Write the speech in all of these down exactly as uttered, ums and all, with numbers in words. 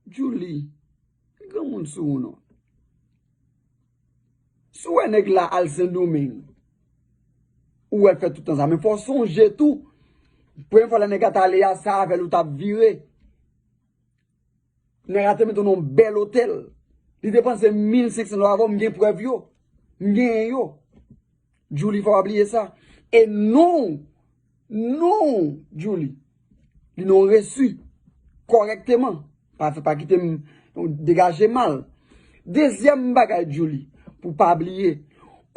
Djouly, granmoun sou ou non. Si w wè nèg la al Sendomeng, ou wè l fè tout tan sa. Men fò w sonje tou, premye fwa lè nèg la t ale a, sa avè l ou t ap vire. Nèg la te mete w nan yon bèl otèl. Li depanse mil senk san dola avè w, m gen prèv yo. M genyen yo. Djouly, fò w pa bliye sa. E non, non, Djouly. Li nan yon resi. Kòrèkteman. Pa fè, pa kite m degaje mal. Dezyèm bagay, Djouly, pou w pa bliye.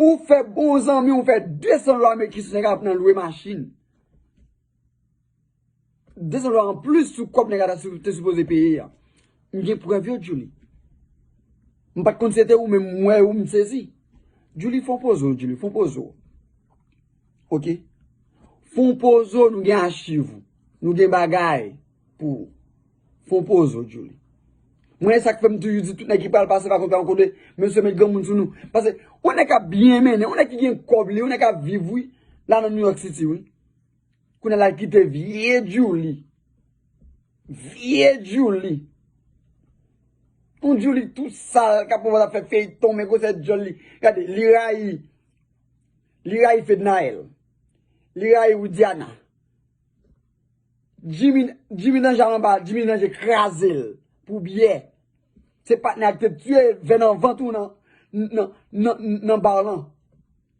Ou fè bon zanmi, ou fè de san dola ameriken sou nèg la nan lwe machin. De san dola anplis sou kòb nèg la ta sou- te sipoze peye a. M gen prèv yo, Djouly. M pa t konn si se te ou, men m wè ou, m sezi. Djouly, fè yon poze w, Djouly, fè yon poze w. Oke? Fè yon poze w, nou gen achiv ou. Nou gen bagay pou ou. Fè yon poze w, Djouly. Mwen, e sa k fè m toujou di tout nèg ki pral pase vakans la ankò de, mesye, met granmoun sou nou. Paske, yon nèg k ap byen mennen, yon nèg ki gen kòb li, yon nèg k ap viv, wi, la nan New York City, wi. Kounye a l al kite vye Djouly. Vye Djouly. Yon Djouly tou sal, k ap pran ap fè feyton, men gwosè djòl li. Gade, li rayi. Li rayi Fednaelle. Li rayi Widiana. Jimmy, Jimmy Danje al anba, Jimmy Danje kraze l pou byè. Se patnè a ki te tiye vè nan vant ou nan, nan, nan, nan bar lan.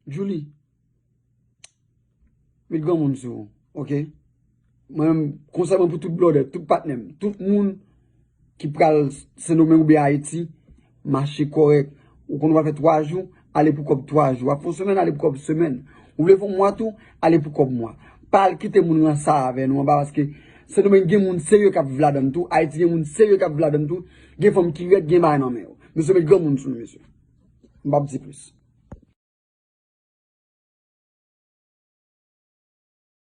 Djouly. Met granmoun sou ou, oke? Mwen menm, konsèy mwen pou tout blòdè, tout patnè m, tout moun ki pral Sendomeng oubyen Ayiti, mache kòrèk. Ou konn ou pral fè twa jou, ale pou kòb twa jou. W ap fè yon semèn, ale pou kòb semèn. Ou vle fè yon mwa tou, ale pou kòb mwa. Pa al kite moun ranse avè nou anba, paske Sendomeng gen moun serye k ap viv ladann tou, Ayiti gen moun serye k ap viv ladann tou, gen fanm ki rèd, gen bagay nan men yo. Mesye, met granmoun sou nou, mesye. M p ap di plis.